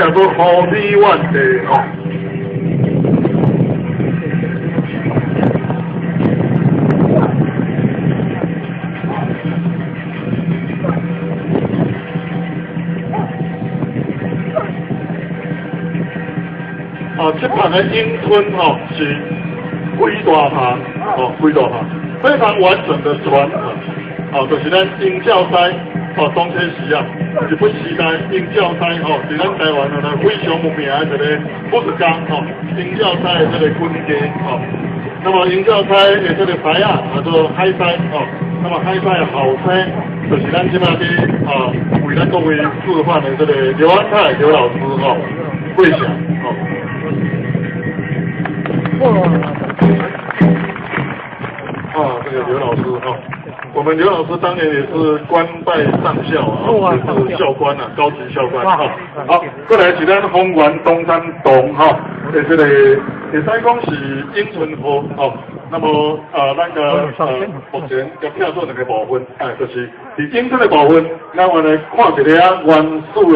叫做呼天喚地吼。啊，這棚的詠春吼是幾大棚，哦，幾大棚，非常完整的傳承，啊，就是咱鷹叫師，哦，當時時啊，日本時代鷹叫師吼，是咱台灣的非常有名的一个武術家吼，鷹叫師的這个軍家吼。那麼鷹叫師的這个師仔叫做海師吼，那麼海師的後生就是咱這擺佇啊為咱各位示範的這个劉安泰劉老師吼，跪下吼。啊，這個劉老師哈，我們劉老師當年也是官拜上校啊，也是校官啊，高級校官哈。好，過來是咱豐原東山洞哈，的這個會使講是詠春號哦。那麼啊，咱個目前佮拆做兩個部分，哎，就是佇詠春的部分，咱原來看一下啊原始的。